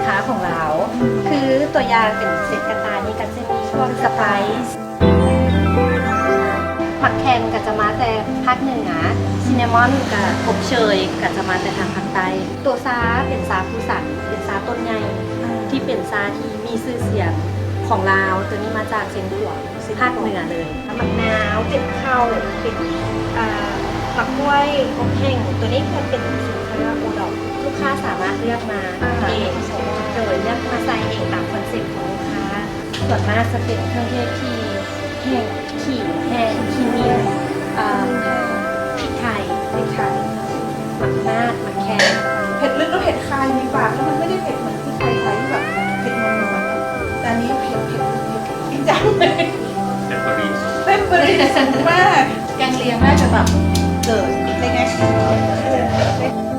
ຄ້າຂອງລາວ ຄືຕົວຢ່າງເປັນເຊັດກະຕ່າຍນີ້ ກໍຈະມີພວກສະໄປ ໝາກແຄນກໍຈະມາແຕ່ພາກເໜືອ ຊິນນາມອນກັບອົບເຊີຍກໍຈະມາແຕ່ທາງພາກໃຕ້. ຕົວຊາເປັນຊາພູສັນ ເປັນຊາຕົ້ນໃຫຍ່ ທີ່ເປັນຊາທີ່ມີຊື່ສຽງຂອງລາວ ຕົວນີ້ມາຈາກຊຽງຂວາງ ພາກເໜືອເລີຍ. ໝາກນາວ ເປັນເຂົ້າ ເປັນ ເອີ ໝາກກ້ວຍອົບແຫ້ງ ຕົວນີ້ເປັນສິນຄ້າໂອດອບ ລູກຄ້າສາມາດເລືອກມາເອງ ໂດຍເລືອກມາໃສ່ເອງຕາມຄອນເຊັບຂອງລູກຄ້າ. ສ່ວນມາກຈະເປັນເຄື່ອງເທດທີ່ແຫ້ງ ຂີງແຫ້ງ ຂີງ ເອີ ພິກໄທ ພິກໄທ ໝາກນາດ ໝາກແຄນ. ເຜັດລຶກ ແລ້ວເຜັດຄາຢູ່ໃນປາກ ແລ້ວມັນໄມ່ໄດ້ເຜັດເໝືອນທີ່ໄທໆ ທີ່ແບບເຜັດນວນໆ ແຕ່ອັນນີ້ເຜັດ ເຜັດ ເຜັດຈິງຈັງເລີຍ. ເປັບເປີຣີສູງ ເປັບເປີຣີສູງມາກ. ແກງລຽງໜ້າຈະແບບເກີດໄດ້ງ່າຍ.